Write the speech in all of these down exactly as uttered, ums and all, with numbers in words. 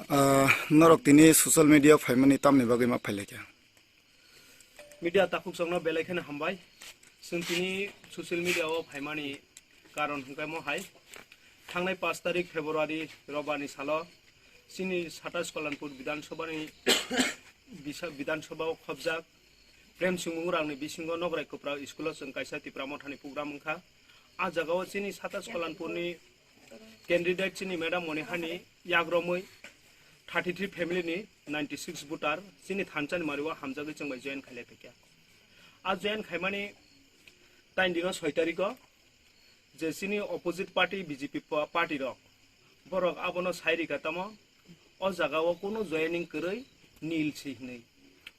Ah, norok tini social media phaimani tamni bagwi ma phailaikha? Media takhuk chongno belai kheno hambai. Chwng tini social media o phaimani karon hwnkhe mo hai. Thangnai pash tarik February Robani salo chini Satas Kalanpur Bidhan Sabhani bisa-, Bidhan Sabha o khobjak Prem Singh Mungrangni bisingo Nograi Kupra school o chwng kaisa Tipra Mothani program wngkha. A jagao chini Satas Kalanpurni candidate chini Madam Monihani yagromwi thirty three family ni ninety six voter chini thansa ni mari o hamjagwi chwng bai join khailai phaikha. A join khaimani taini dino soi tariko je chini opposite party B J P pa-, party rok, borok abono sai rikha tamo o jaga o kunu joining kwrwi nil si hinwi.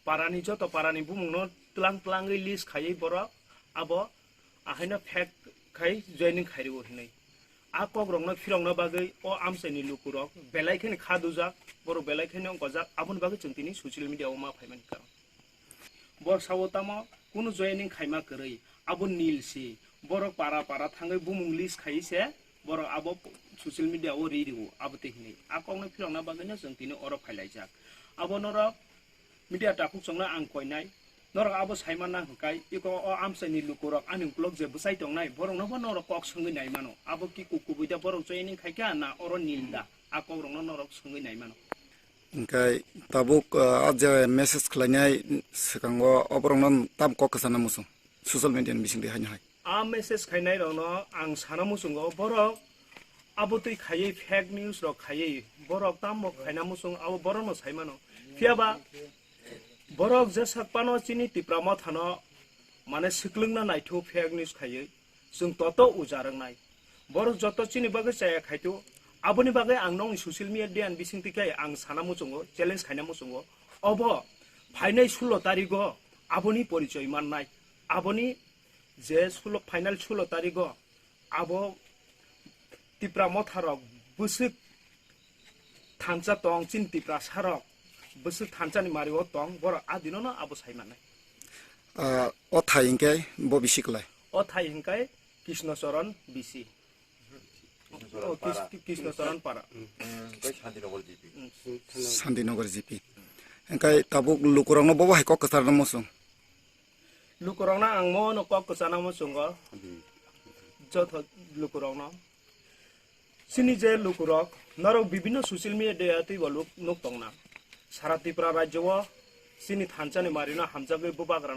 Parani joto parani bumungno tlang tlangwi list khaiwi borok abo ahaino fake khai joining khairwo hinwi. A kokrokno phirokna bagwi o amchaini lukurok belai kheno kha dujak, borok belai kheno wngkojak, aboni bagwi chwng tini social media o ma phaimani karon. Borok sao tamo kunu joining khaima kwrwi, abo nil si. Borok para para thangwi bumung list khai se, borok abo social media o ri rio, abo tei hinwi. A kokno phirokna bagwino chwng tini oro phailaijak. Abo norok media takhuk chongno ang koinai, norok abo sai manna hwnkhe, iko o amchaini lukurok ani ukulok je bwchai tongnai, borokno bo norok kok swngwi nai mano. Abo ki kuk kubui da borok joining khaikha na oro nil da? A kokrokno norok swngwi nai mano. Hingkhe tabuk, ah, a je message khlainai swkango, o borokno tam kok kwchana muchung social media ni bisingtwi haino hai. A message khainai rokno ang sana muchungo, borok abo twi khaiwi fake news rok khaiwi borok tamo khaina muchung abo borokno sai mano. Phiyaba borok je sak phano chini Tipra Mothano mane swklwngna naithu fake news khaiwi chwng toto ujar wngnai. Borok joto chini bagwi chaya khaithu, aboni bagwi ang nokni social media ni bisingtwi khe ang sana muchungo, challenge khaina muchungo. Obo phainai sulo tarigo aboni porichoi mannai. Aboni je sulo, final sulo tarigo abo Tipra Motharok bwswk thansa tong, chini Tiprasarok bwswk thansani mario tong, borok a dinono abo sai mannai. Ah, o thai hingkhe bo bisi klai? O thai hingkhe Krishna Charan bisi. O Kis-, Kis-, Krishna Charan para. Tei Santinagar G P. Santinagar G P. Hingkhe tabuk lukurokno bobo hai kok kwcharno muchung? Lukurokno ang mono kok kwchana muchungo. Joto lukurokno. Chini je lukurok, norok bibinno social media twi bo luk-, nuk tongna. Sara Tripura rajyo o chini thansani marino hamjagwi bubagrana